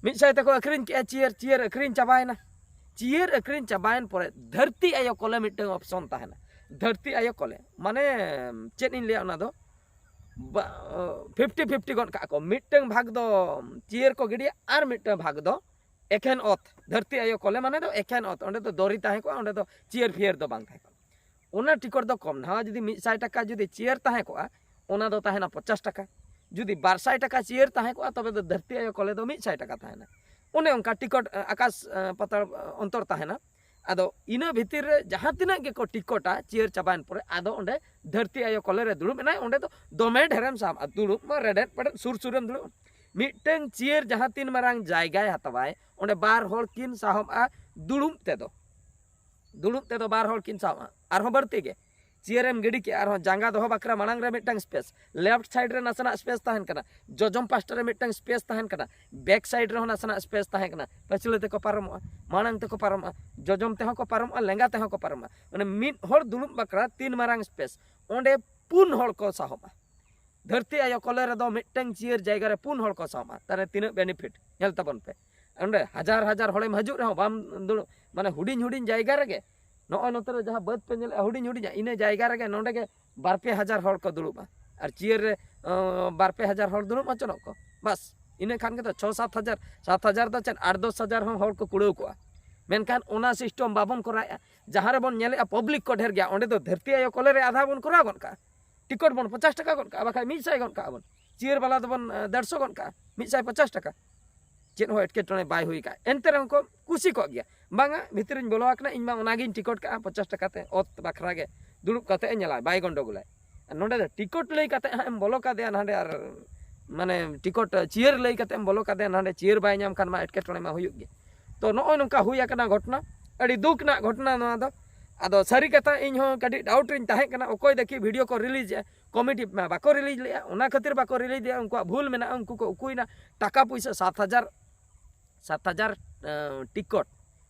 ᱢᱤᱫ ᱥᱟᱭ ᱛᱮᱠᱚ ᱟᱹᱠᱷᱨᱤᱧ ᱠᱮᱜᱼᱟ ᱪᱤᱭᱟᱹᱨ, ᱪᱤᱭᱟᱹᱨ ᱟᱹᱠᱷᱨᱤᱧ ᱪᱟᱵᱟᱭᱮᱱᱟ᱾ ᱪᱤᱭᱟᱹᱨ ᱟᱹᱠᱷᱨᱤᱧ ᱪᱟᱵᱟᱭᱮᱱ ᱯᱚᱨᱮ ᱫᱷᱟᱹᱨᱛᱤ ᱟᱭᱳ ᱠᱚᱞᱮ ᱢᱤᱫᱴᱟᱝ ᱚᱯᱥᱚᱱ ᱛᱟᱦᱮᱱᱟ᱾ ᱫᱷᱟᱹᱨᱛᱤ ᱟᱭᱳ ᱠᱚᱞᱮ, ᱢᱟᱱᱮ ᱪᱮᱫ ᱤᱧ ᱞᱟᱹᱭᱟ, ᱚᱱᱟ ᱫᱚ ᱯᱷᱤᱯᱴᱤ ᱯᱷᱤᱯᱴᱤ ᱜᱚᱫ ᱠᱟᱜᱼᱟ ᱠᱚ᱾ ᱢᱤᱫᱴᱟᱝ ᱵᱷᱟᱜᱽ ᱫᱚ ᱪᱤᱭᱟᱹᱨ ᱠᱚ ᱜᱤᱰᱤᱭᱟ ᱟᱨ ᱢᱤᱫᱴᱟᱝ ᱵᱷᱟᱜᱽ ᱫᱚ ᱮᱠᱷᱮᱱ ᱚᱛ, ᱫᱷᱟᱹᱨᱛᱤ ᱟᱭᱳ ᱠᱚᱞᱮ ᱢᱟᱱᱮ ᱫᱚ ᱮᱠᱷᱮᱱ ᱚᱛ, ᱚᱸᱰᱮ ᱫᱚ ᱫᱚᱨᱤ ᱛᱟᱦᱮᱸ ᱠᱚᱜᱼᱟ, ᱚᱸᱰᱮ ᱫᱚ ᱪᱤᱭᱟᱹᱨ ᱯᱷᱤᱭᱟᱹᱨ ᱫᱚ ᱵᱟᱝ ᱛᱟᱦᱮᱸ ᱠᱚᱜᱼᱟ᱾ ᱚᱱᱟ ᱴᱤᱠᱚᱴ ᱫᱚ ᱠᱚᱢ, ᱱᱟᱣᱟ ᱡᱩᱫᱤ ᱢᱤᱫ ᱥᱟᱭ ᱴᱟᱠᱟ ᱡᱩᱫᱤ ᱪᱤᱭᱟᱹᱨ ᱛᱟᱦᱮᱸ ᱠᱚᱜᱼᱟ, ᱚᱱᱟ ᱫᱚ ᱛᱟᱦᱮᱱᱟ ᱯᱚᱪᱟᱥ ᱴᱟᱠᱟ᱾ ᱡᱩᱫᱤ ᱵᱟᱨ ᱥᱟᱭ ᱴᱟᱠᱟ ᱪᱤᱭᱟᱹᱨ ᱛᱟᱦᱮᱸ ᱠᱚᱜᱼᱟ, ᱛᱚᱵᱮ ᱫᱚ ᱫᱷᱟᱹᱨᱛᱤ ᱟᱭᱳ ᱠᱚᱞᱮ ᱫᱚ ᱢᱤᱫ ᱥᱟᱭ ᱴᱟᱠᱟ ᱛᱟᱦᱮᱱᱟ᱾ ᱚᱱᱮ ᱚᱱᱠᱟ ᱴᱤᱠᱚᱴ, ᱟᱸ, ᱟᱠᱟᱥ, ᱟᱸ, ᱯᱟᱛᱟᱞ, ᱟᱸ, ᱚᱱᱛᱚᱨ ᱛᱟᱦᱮᱱᱟ᱾ ᱟᱫᱚ ᱤᱱᱟᱹ ᱵᱷᱤᱛᱤᱨ ᱨᱮ ᱡᱟᱦᱟᱸ ᱛᱤᱱᱟᱹᱜ ᱜᱮᱠᱚ ᱴᱤᱠᱚᱴᱟ, ᱪᱤᱭᱟᱹᱨ ᱪᱟᱵᱟᱭᱮᱱ ᱯᱚᱨᱮ, ᱟᱫᱚ ᱚᱸᱰᱮ ᱫᱷᱟᱹᱨᱛᱤ ᱟᱭᱳ ᱠᱚᱞᱮ ᱨᱮ ᱫᱩᱲᱩᱵ ᱮᱱᱟᱭ, ᱚᱸᱰᱮ ᱫᱚ ᱫᱚᱢᱮ ᱰᱷᱮᱨᱮᱢ ᱥᱟᱦᱚᱵᱼᱟ, ᱫᱩᱲᱩᱵ ᱢᱟ ᱨᱮᱰᱮᱫ ᱯᱮᱰᱮᱫ ᱥᱩᱨ ᱥᱩᱨᱮᱢ ᱫᱩᱲᱩᱵ᱾ ᱢᱤᱫᱴᱟᱝ ᱪᱤᱭᱟᱹᱨ ᱡᱟᱦᱟᱸ ᱛᱤᱱ ᱢᱟᱨᱟᱝ ᱡᱟᱭᱜᱟᱭ ᱦᱟᱛᱟᱣᱟᱭ, ᱚᱸᱰᱮ ᱵᱟᱨ ᱦᱚᱲ ᱠᱤᱱ ᱥᱟᱦᱚᱵᱼᱟ ᱫᱩᱲᱩᱵ ᱛᱮᱫᱚ᱾ ᱫᱩᱲᱩᱵ ᱛᱮᱫᱚ ᱵᱟᱨ ᱦᱚᱲ ᱠᱤᱱ ᱥᱟᱦᱚᱵᱼᱟ, ᱟᱨᱦᱚᱸ ᱵᱟᱹᱲᱛᱤ ᱜᱮ᱾ ᱪᱤᱭᱟᱹᱨᱮᱢ ᱜᱤᱰᱤ ᱠᱮᱜᱼᱟ, ᱟᱨᱦᱚᱸ ᱡᱟᱸᱜᱟ ᱫᱚᱦᱚ ᱵᱟᱠᱷᱨᱟ ᱢᱟᱲᱟᱝ ᱨᱮ ᱢᱤᱫᱴᱟᱝ ᱥᱯᱮᱥ, ᱞᱮᱯᱷᱴ ᱥᱟᱭᱤᱰ ᱨᱮ ᱱᱟᱥᱮᱱᱟᱜ ᱥᱯᱮᱥ ᱛᱟᱦᱮᱱ ᱠᱟᱱᱟ, ᱡᱚᱡᱚᱢ ᱯᱟᱥᱴᱟ ᱨᱮ ᱢᱤᱫᱴᱟᱝ ᱥᱯᱮᱥ ᱛᱟᱦᱮᱱ ᱠᱟᱱᱟ, ᱵᱮᱠ ᱥᱟᱭᱤᱰ ᱨᱮᱦᱚᱸ ᱱᱟᱥᱮᱱᱟᱜ ᱥᱯᱮᱥ ᱛᱟᱦᱮᱸ ᱠᱟᱱᱟ, ᱯᱟᱹᱪᱷᱞᱟᱹ ᱛᱮᱠᱚ ᱯᱟᱨᱚᱢᱚᱜᱼᱟ, ᱢᱟᱲᱟᱝ ᱛᱮᱠᱚ ᱯᱟᱨᱚᱢᱚᱜᱼᱟ, ᱡᱚᱡᱚᱢ ᱛᱮᱦᱚᱸ ᱠᱚ ᱯᱟᱨᱚᱢᱚᱜᱼᱟ, ᱞᱮᱸᱜᱟ ᱛᱮᱦᱚᱸ ᱠᱚ ᱯᱟᱨᱚᱢᱚᱜᱼᱟ᱾ ᱢᱟᱱᱮ ᱢᱤᱫ ᱦᱚᱲ ᱫᱩᱲᱩᱵ ᱵᱟᱠᱷᱨᱟ ᱛᱤᱱ ᱢᱟᱨᱟᱝ ᱥᱯᱮᱥ, ᱚᱸᱰᱮ ᱯᱩᱱ ᱦᱚᱲ ᱠᱚ ᱥᱟᱦᱚᱵᱼᱟ᱾ ᱫᱷᱟᱹᱨᱛᱤ ᱟᱭᱳ ᱠᱚᱞᱮ ᱨᱮᱫᱚ ᱢᱤᱫᱴᱟᱝ ᱪᱤᱭᱟᱹᱨ ᱡᱟᱭᱜᱟ ᱨᱮ ᱯᱩᱱ ᱦᱚᱲ ᱠᱚ ᱥᱟᱦᱚᱵᱼᱟ᱾ ᱛᱟᱦᱞᱮ ᱛᱤᱱᱟᱹᱜ ᱵᱮᱱᱤᱯᱷᱤᱴ? ᱧᱮᱞ ᱛᱟᱵᱚᱱ ᱯᱮ, ᱚᱸᱰᱮ ᱦᱟᱡᱟᱨ ᱦᱟᱡᱟᱨ ᱦᱚᱲᱮᱢ ᱦᱤᱡᱩᱜ ᱨᱮᱦᱚᱸ ᱵᱟᱢ ᱫᱩᱲᱩᱵ, ᱢᱟᱱᱮ ᱦᱩᱰᱤᱧ ᱦᱩᱰᱤᱧ ᱡᱟᱭᱜᱟ ᱨᱮᱜᱮ᱾ ᱱᱚᱜᱼᱚᱭ ᱱᱚᱛᱮ ᱨᱮ ᱡᱟᱦᱟᱸ ᱵᱟᱹᱫᱽ ᱯᱮ ᱧᱮᱞᱮᱫᱼᱟ ᱦᱩᱰᱤᱧ ᱦᱩᱰᱤᱧᱟᱜ, ᱤᱱᱟᱹ ᱡᱟᱭᱜᱟ ᱨᱮᱜᱮ ᱱᱚᱰᱮ ᱜᱮ ᱵᱟᱨ ᱯᱮ ᱦᱟᱡᱟᱨ ᱦᱚᱲ ᱠᱚ ᱫᱩᱲᱩᱵᱼᱟ᱾ ᱟᱨ ᱪᱤᱭᱟᱹᱨ ᱨᱮ ᱵᱟᱨ ᱯᱮ ᱦᱟᱡᱟᱨ ᱦᱚᱲ ᱫᱩᱲᱩᱵ ᱦᱚᱪᱚᱱᱚᱜ ᱠᱚ, ᱵᱟᱥ᱾ ᱤᱱᱟᱹ ᱠᱷᱟᱱ ᱜᱮ ᱛᱚ ᱪᱷᱚ ᱥᱟᱛ ᱦᱟᱡᱟᱨ, ᱥᱟᱛ ᱦᱟᱡᱟᱨ ᱫᱚ ᱪᱮᱫ, ᱟᱴ ᱫᱚᱥ ᱦᱟᱡᱟᱨ ᱦᱚᱸ ᱦᱚᱲ ᱠᱚ ᱠᱩᱲᱟᱹᱣ ᱠᱚᱜᱼᱟ᱾ ᱢᱮᱱᱠᱷᱟᱱ ᱚᱱᱟ ᱥᱤᱥᱴᱮᱢ ᱵᱟᱵᱚᱱ ᱠᱚᱨᱟᱣᱮᱫᱼᱟ᱾ ᱡᱟᱦᱟᱸ ᱨᱮᱵᱚᱱ ᱧᱮᱞᱮᱫᱼᱟ ᱯᱟᱵᱽᱞᱤᱠ ᱠᱚ ᱰᱷᱮᱨ ᱜᱮᱭᱟ, ᱚᱸᱰᱮ ᱫᱚ ᱫᱷᱟᱹᱨᱛᱤ ᱟᱭᱳ ᱠᱚᱞᱮ ᱨᱮ ᱟᱫᱷᱟ ᱵᱚᱱ ᱠᱚᱨᱟᱣ ᱜᱚᱫ ᱠᱟᱜᱼᱟ᱾ ᱴᱤᱠᱤᱴ ᱵᱚᱱ ᱯᱚᱧᱪᱟᱥ ᱴᱟᱠᱟ ᱜᱚᱫ ᱠᱟᱜᱼᱟ, ᱵᱟᱠᱷᱟᱡ ᱢᱤᱫ ᱥᱟᱭ ᱜᱚᱫ ᱠᱟᱜᱼᱟ ᱵᱚᱱ᱾ ᱪᱤᱭᱟᱹᱨ ᱵᱟᱞᱟ ᱫᱚᱵᱚᱱ ᱰᱮᱲᱥᱚ ᱜᱚᱫ ᱠᱟᱜᱼᱟ, ᱢᱤᱫ ᱥᱟᱭ ᱯᱚᱧᱪᱟᱥ ᱴᱟᱠᱟ᱾ ᱪᱮᱫ ᱦᱚᱸ ᱮᱴᱠᱮᱴᱚᱬᱮ ᱵᱟᱭ ᱦᱩᱭ ᱠᱟᱜᱼᱟ᱾ ᱮᱱᱛᱮ ᱨᱮᱦᱚᱸ ᱠᱚ ᱠᱩᱥᱤ ᱠᱚᱜ ᱜᱮᱭᱟ, ᱵᱟᱝᱟ ᱵᱷᱤᱛᱨᱤᱧ ᱵᱚᱞᱚ ᱟᱠᱟᱱᱟ, ᱤᱧ ᱢᱟ ᱚᱱᱟᱜᱤᱧ ᱴᱤᱠᱤᱴ ᱠᱟᱜᱼᱟ ᱯᱚᱧᱪᱟᱥ ᱴᱟᱠᱟ ᱛᱮ, ᱚᱛ ᱵᱟᱠᱷᱨᱟ ᱜᱮ ᱫᱩᱲᱩᱵ ᱠᱟᱛᱮ ᱮ ᱧᱮᱞᱟ, ᱵᱟᱭ ᱜᱚᱱᱰᱚᱜᱳᱞᱟᱭ᱾ ᱟᱨ ᱱᱚᱰᱮ ᱫᱚ ᱴᱤᱠᱤᱴ ᱞᱟᱹᱭ ᱠᱟᱛᱮ ᱦᱟᱸᱜ ᱮᱢ ᱵᱚᱞᱚ ᱠᱟᱫᱮᱭᱟ ᱱᱟᱰᱮ, ᱟᱨ ᱢᱟᱱᱮ ᱴᱤᱠᱤᱴ ᱪᱤᱭᱟᱹᱨ ᱞᱟᱹᱭ ᱠᱟᱛᱮ ᱮᱢ ᱵᱚᱞᱚ ᱠᱟᱫᱮᱭᱟ ᱱᱟᱰᱮ, ᱪᱤᱭᱟᱹᱨ ᱵᱟᱭ ᱧᱟᱢ ᱠᱷᱟᱱ ᱢᱟ ᱮᱴᱠᱮᱴᱚᱬᱮ ᱢᱟ ᱦᱩᱭᱩᱜ ᱜᱮ᱾ ᱛᱚ ᱱᱚᱜᱼᱚᱭ ᱱᱚᱝᱠᱟ ᱦᱩᱭ ᱟᱠᱟᱱᱟ ᱜᱷᱚᱴᱚᱱᱟ, ᱟᱹᱰᱤ ᱫᱩᱠ ᱨᱮᱱᱟᱜ ᱜᱷᱚᱴᱚᱱᱟ ᱱᱚᱣᱟ ᱫᱚ᱾ ᱟᱫᱚ ᱥᱟᱹᱨᱤ ᱠᱟᱛᱷᱟ ᱤᱧ ᱦᱚᱸ ᱠᱟᱹᱴᱤᱡ ᱰᱟᱣᱩᱴ ᱨᱤᱧ ᱛᱟᱦᱮᱸ ᱠᱟᱱᱟ, ᱚᱠᱚᱭ ᱫᱮᱠᱷᱤ ᱵᱷᱤᱰᱤᱭᱳ ᱠᱚ ᱨᱤᱞᱤᱡᱽ ᱮᱫᱼᱟ, ᱠᱚᱢᱤᱴᱤ ᱢᱟ ᱵᱟᱠᱚ ᱨᱤᱞᱤᱡᱽ ᱞᱮᱫᱼᱟ, ᱚᱱᱟ ᱠᱷᱟᱹᱛᱤᱨ ᱵᱟᱠᱚ ᱨᱤᱞᱤᱡᱽ ᱞᱮᱫᱼᱟ, ᱩᱱᱠᱩᱣᱟᱜ ᱵᱷᱩᱞ ᱢᱮᱱᱟᱜᱼᱟ, ᱩᱱᱠᱩ ᱠᱚ ᱩᱠᱩᱭᱮᱱᱟ᱾ ᱴᱟᱠᱟ ᱯᱩᱭᱥᱟᱹ ᱥᱟᱛ ᱦᱟᱡᱟᱨ, ᱥᱟᱛ ᱦᱟᱡᱟᱨ ᱴᱤᱠᱤᱴ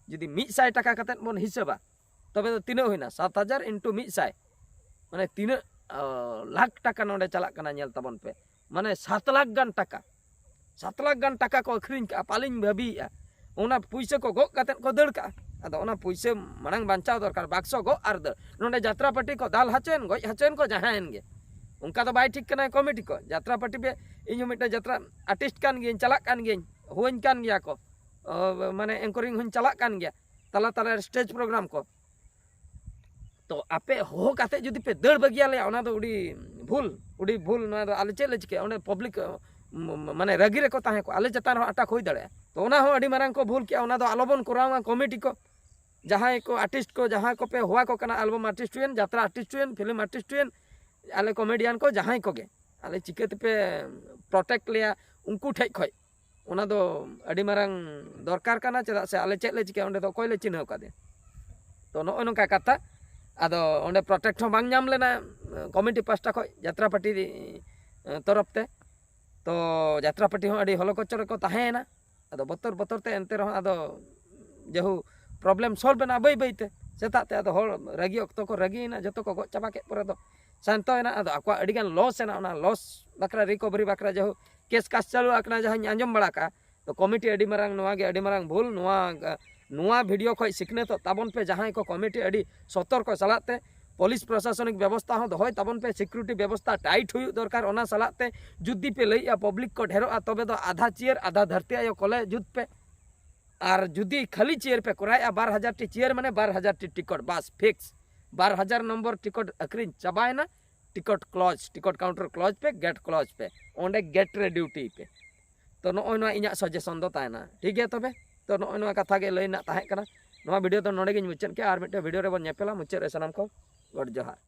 ᱡᱩᱫᱤ ᱢᱤᱫ ᱥᱟᱭ ᱴᱟᱠᱟ ᱠᱟᱛᱮᱫ ᱵᱚᱱ ᱦᱤᱥᱟᱹᱵᱟ, ᱛᱚᱵᱮ ᱫᱚ ᱛᱤᱱᱟᱹᱜ ᱦᱩᱭᱱᱟ? ᱥᱟᱛ ᱦᱟᱡᱟᱨ ᱤᱱᱴᱩ ᱢᱤᱫ ᱥᱟᱭ, ᱢᱟᱱᱮ ᱛᱤᱱᱟᱹᱜ ᱞᱟᱠᱷ ᱴᱟᱠᱟ ᱱᱚᱰᱮ ᱪᱟᱞᱟᱜ ᱠᱟᱱᱟ, ᱧᱮᱞ ᱛᱟᱵᱚᱱ ᱯᱮ᱾ ᱢᱟᱱᱮ ᱥᱟᱛ ᱞᱟᱠᱷ ᱜᱟᱱ ᱴᱟᱠᱟ, ᱥᱟᱛ ᱞᱟᱠᱷ ᱜᱟᱱ ᱴᱟᱠᱟ ᱠᱚ ᱟᱹᱠᱷᱨᱤᱧ ᱠᱟᱜᱼᱟ, ᱯᱟᱞᱤᱧ ᱵᱷᱟᱹᱵᱤᱭᱮᱫᱼᱟ᱾ ᱚᱱᱟ ᱯᱩᱭᱥᱟᱹ ᱠᱚ ᱜᱚᱜ ᱠᱟᱛᱮᱫ ᱠᱚ ᱫᱟᱹᱲ ᱠᱟᱜᱼᱟ᱾ ᱟᱫᱚ ᱚᱱᱟ ᱯᱩᱭᱥᱟᱹ ᱢᱟᱲᱟᱝ ᱵᱟᱧᱪᱟᱣ ᱫᱚᱨᱠᱟᱨ, ᱵᱟᱠᱥᱚ ᱜᱚᱜ ᱟᱨ ᱫᱟᱹᱲ᱾ ᱱᱚᱰᱮ ᱡᱟᱛᱨᱟ ᱯᱟᱨᱴᱤ ᱠᱚ ᱫᱟᱞ ᱦᱚᱪᱚᱭᱮᱱ, ᱜᱚᱡ ᱦᱚᱪᱚᱭᱮᱱ ᱠᱚ, ᱡᱟᱦᱟᱸᱭᱮᱱ ᱜᱮ, ᱚᱱᱠᱟ ᱫᱚ ᱵᱟᱭ ᱴᱷᱤᱠ ᱠᱟᱱᱟ ᱠᱚᱢᱤᱴᱤ ᱠᱚ᱾ ᱡᱟᱛᱨᱟ ᱯᱟᱨᱴᱤ ᱯᱮ, ᱤᱧ ᱦᱚᱸ ᱢᱤᱫᱴᱮᱱ ᱡᱟᱛᱨᱟ ᱟᱨᱴᱤᱥᱴ ᱠᱟᱱ ᱜᱤᱭᱟᱹᱧ, ᱪᱟᱞᱟᱜ ᱠᱟᱱ ᱜᱤᱭᱟᱹᱧ, ᱦᱩᱭᱟᱹᱧ ᱠᱟᱱ ᱜᱮᱭᱟ ᱠᱚ, ᱚ, ᱢᱟᱱᱮ ᱮᱝᱠᱚᱨᱤᱝ ᱦᱚᱸᱧ ᱪᱟᱞᱟᱜ ᱠᱟᱱ ᱜᱮᱭᱟ, ᱛᱟᱞᱟ ᱛᱟᱞᱟ ᱨᱮ ᱥᱴᱮᱡᱽ ᱯᱨᱳᱜᱨᱟᱢ ᱠᱚ᱾ ᱛᱚ ᱟᱯᱮ ᱦᱚᱦᱚ ᱠᱟᱛᱮ ᱡᱩᱫᱤ ᱯᱮ ᱫᱟᱹᱲ ᱵᱟᱹᱜᱤᱭᱟᱞᱮᱭᱟ, ᱚᱱᱟ ᱫᱚ ᱟᱹᱰᱤ ᱵᱷᱩᱞ, ᱟᱹᱰᱤ ᱵᱷᱩᱞ᱾ ᱱᱚᱣᱟ ᱫᱚ ᱟᱞᱮ ᱪᱮᱫ ᱞᱮ ᱪᱤᱠᱟᱹᱭᱟ? ᱚᱸᱰᱮ ᱯᱟᱵᱽᱞᱤᱠ ᱢᱟᱱᱮ ᱨᱟᱹᱜᱤ ᱨᱮᱠᱚ ᱛᱟᱦᱮᱸ ᱠᱚᱜᱼᱟ, ᱟᱞᱮ ᱪᱮᱛᱟᱱ ᱨᱮᱦᱚᱸ ᱟᱴᱟᱠ ᱦᱩᱭ ᱫᱟᱲᱮᱭᱟᱜᱼᱟ᱾ ᱛᱚ ᱚᱱᱟ ᱦᱚᱸ ᱟᱹᱰᱤ ᱢᱟᱨᱟᱝ ᱠᱚ ᱵᱷᱩᱞ ᱠᱮᱜᱼᱟ, ᱚᱱᱟ ᱫᱚ ᱟᱞᱚᱵᱚᱱ ᱠᱚᱨᱟᱣᱟ᱾ ᱠᱚᱢᱤᱴᱤ ᱠᱚ, ᱡᱟᱦᱟᱸᱭ ᱠᱚ ᱟᱨᱴᱤᱥᱴ ᱠᱚ, ᱡᱟᱦᱟᱸᱭ ᱠᱚᱯᱮ ᱦᱚᱦᱚ ᱟᱠᱚ ᱠᱟᱱᱟ, ᱟᱞᱵᱟᱢ ᱟᱨᱴᱤᱥᱴ ᱦᱩᱭᱮᱱ, ᱡᱟᱛᱨᱟ ᱟᱨᱴᱤᱥᱴ ᱦᱩᱭᱮᱱ, ᱯᱷᱤᱞᱢ ᱟᱨᱴᱤᱥᱴ ᱦᱩᱭᱮᱱ, ᱟᱞᱮ ᱠᱚᱢᱮᱰᱤᱭᱟᱱ ᱠᱚ, ᱡᱟᱦᱟᱸᱭ ᱠᱚᱜᱮ, ᱟᱞᱮ ᱪᱤᱠᱟᱹ ᱛᱮᱯᱮ ᱯᱨᱚᱴᱮᱠᱴ ᱞᱮᱭᱟ ᱩᱱᱠᱩ ᱴᱷᱮᱡ ᱠᱷᱚᱡ? ᱚᱱᱟ ᱫᱚ ᱟᱹᱰᱤ ᱢᱟᱨᱟᱝ ᱫᱚᱨᱠᱟᱨ ᱠᱟᱱᱟ, ᱪᱮᱫᱟᱜ ᱥᱮ ᱟᱞᱮ ᱪᱮᱫ ᱞᱮ ᱪᱤᱠᱟᱹᱭᱟ, ᱚᱸᱰᱮ ᱫᱚ ᱚᱠᱚᱭ ᱞᱮ ᱪᱤᱱᱦᱟᱹᱣ ᱠᱟᱫᱮᱭᱟ? ᱛᱚ ᱱᱚᱜᱼᱚᱭ ᱱᱚᱝᱠᱟ ᱠᱟᱛᱷᱟ᱾ ᱟᱫᱚ ᱚᱸᱰᱮ ᱯᱨᱚᱴᱮᱠᱴ ᱦᱚᱸ ᱵᱟᱝ ᱧᱟᱢ ᱞᱮᱱᱟ ᱠᱚᱢᱤᱴᱤ ᱯᱟᱦᱴᱟ ᱠᱷᱚᱡ, ᱡᱟᱛᱨᱟ ᱯᱟᱨᱴᱤ ᱛᱚᱨᱚᱯ ᱛᱮ᱾ ᱛᱚ ᱡᱟᱛᱨᱟ ᱯᱟᱨᱴᱤ ᱦᱚᱸ ᱟᱹᱰᱤ ᱦᱚᱞᱚᱠᱚᱪᱚ ᱨᱮᱠᱚ ᱛᱟᱦᱮᱸᱭᱮᱱᱟ᱾ ᱟᱫᱚ ᱵᱚᱛᱚᱨ ᱵᱚᱛᱚᱨ ᱛᱮ ᱮᱱᱛᱮ ᱨᱮᱦᱚᱸ ᱟᱫᱚ ᱡᱮᱦᱩ ᱯᱨᱚᱵᱞᱮᱢ ᱥᱚᱞᱵᱷ ᱮᱱᱟ ᱵᱟᱹᱭ ᱵᱟᱹᱭ ᱛᱮ᱾ ᱥᱮᱛᱟᱜ ᱛᱮ ᱟᱫᱚ ᱦᱚᱲ ᱨᱟᱹᱜᱤ ᱚᱠᱛᱚ ᱠᱚ ᱨᱟᱹᱜᱤᱭᱮᱱᱟ, ᱡᱚᱛᱚ ᱠᱚ ᱜᱚᱡ ᱪᱟᱵᱟ ᱠᱮᱫ ᱯᱚᱨᱮ ᱫᱚ ᱥᱟᱱᱛᱚ ᱮᱱᱟ᱾ ᱟᱫᱚ ᱟᱠᱚᱣᱟᱜ ᱟᱹᱰᱤᱜᱟᱱ ᱞᱚᱥ ᱮᱱᱟ, ᱚᱱᱟ ᱞᱚᱥ ᱵᱟᱠᱷᱨᱟ ᱨᱤᱠᱚᱵᱷᱟᱨᱤ ᱵᱟᱠᱷᱨᱟ ᱡᱟᱦᱳ ᱠᱮᱥ ᱠᱟᱥ ᱪᱟᱹᱞᱩ ᱟᱠᱟᱱᱟ, ᱡᱟᱦᱟᱸᱧ ᱟᱸᱡᱚᱢ ᱵᱟᱲᱟ ᱠᱟᱜᱼᱟ᱾ ᱛᱚ ᱠᱚᱢᱤᱴᱤ ᱟᱹᱰᱤ ᱢᱟᱨᱟᱝ, ᱱᱚᱣᱟ ᱜᱮ ᱟᱹᱰᱤ ᱢᱟᱨᱟᱝ ᱵᱷᱩᱞ᱾ ᱱᱚᱣᱟ ᱱᱚᱣᱟ ᱵᱷᱤᱰᱤᱭᱳ ᱠᱷᱚᱱ ᱥᱤᱠᱷᱱᱟᱹᱛᱚᱜ ᱛᱟᱵᱚᱱ ᱯᱮ ᱡᱟᱦᱟᱸᱭ ᱠᱚ ᱠᱚᱢᱤᱴᱤ, ᱟᱹᱰᱤ ᱥᱚᱛᱚᱨᱠᱚ ᱥᱟᱞᱟᱜ ᱛᱮ ᱯᱩᱞᱤᱥ ᱯᱨᱚᱥᱟᱥᱚᱱᱤᱠ ᱵᱮᱵᱚᱥᱛᱷᱟ ᱦᱚᱸ ᱫᱚᱦᱚᱭ ᱛᱟᱵᱚᱱ ᱯᱮ, ᱥᱤᱠᱩᱨᱤᱴᱤ ᱵᱮᱵᱚᱥᱛᱷᱟ ᱴᱟᱭᱤᱴ ᱦᱩᱭᱩᱜ ᱫᱚᱨᱠᱟᱨ᱾ ᱚᱱᱟ ᱥᱟᱞᱟᱜ ᱛᱮ ᱡᱩᱫᱤ ᱯᱮ ᱞᱟᱹᱭᱮᱜᱼᱟ ᱯᱟᱵᱽᱞᱤᱠ ᱠᱚ ᱰᱷᱮᱨᱚᱜᱼᱟ, ᱛᱚᱵᱮ ᱫᱚ ᱟᱫᱷᱟ ᱪᱮᱭᱟᱨ ᱟᱫᱷᱟ ᱫᱷᱟᱹᱨᱛᱤ ᱟᱭᱳ ᱠᱚᱞᱮ ᱡᱩᱛ ᱯᱮ᱾ ᱟᱨ ᱡᱩᱫᱤ ᱠᱷᱟᱹᱞᱤ ᱪᱮᱭᱟᱨ ᱯᱮ ᱠᱚᱨᱟᱣᱮᱜᱼᱟ, ᱵᱟᱨ ᱦᱟᱡᱟᱨ ᱴᱤ ᱪᱮᱭᱟᱨ ᱢᱟᱱᱮ ᱵᱟᱨ ᱦᱟᱡᱟᱨ ᱴᱤ ᱴᱤᱠᱚᱴ, ᱵᱟᱥ ᱯᱷᱤᱠᱥ᱾ ᱵᱟᱨ ᱦᱟᱡᱟᱨ ᱱᱚᱢᱵᱚᱨ ᱴᱤᱠᱚᱴ ᱟᱹᱠᱷᱨᱤᱧ ᱪᱟᱵᱟᱭᱮᱱᱟ᱾ ᱴᱤᱠᱚᱴ ᱠᱞᱚᱡᱽ, ᱴᱤᱠᱚᱴ ᱠᱟᱣᱩᱱᱴᱟᱨ ᱠᱞᱚᱡᱽ ᱯᱮ, ᱜᱮᱴ ᱠᱞᱚᱡᱽ ᱯᱮ, ᱚᱸᱰᱮ ᱜᱮᱴ ᱨᱮ ᱰᱤᱭᱩᱴᱤ ᱯᱮ᱾ ᱛᱚ ᱱᱚᱜᱼᱚᱭ ᱱᱚᱣᱟ ᱤᱧᱟᱹᱜ ᱥᱟᱡᱮᱥᱚᱱ ᱫᱚ ᱛᱟᱦᱮᱱᱟ, ᱴᱷᱤᱠ ᱜᱮᱭᱟ? ᱛᱚᱵᱮ ᱛᱚ ᱱᱚᱜᱼᱚᱭ ᱱᱚᱣᱟ ᱠᱟᱛᱷᱟ ᱜᱮ ᱞᱟᱹᱭ ᱨᱮᱱᱟᱜ ᱛᱟᱦᱮᱸ ᱠᱟᱱᱟ᱾ ᱱᱚᱣᱟ ᱵᱷᱤᱰᱤᱭᱳ ᱫᱚ ᱱᱚᱰᱮ ᱜᱤᱧ ᱢᱩᱪᱟᱹᱫ ᱠᱮᱜᱼᱟ᱾ ᱟᱨ ᱢᱤᱫᱴᱮᱱ ᱵᱷᱤᱰᱤᱭᱳ ᱨᱮᱵᱚᱱ ᱧᱮᱯᱮᱞᱟ᱾ ᱢᱩᱪᱟᱹᱫ ᱨᱮ ᱥᱟᱱᱟᱢ ᱠᱚ ᱜᱚᱰ ᱡᱚᱦᱟᱨ᱾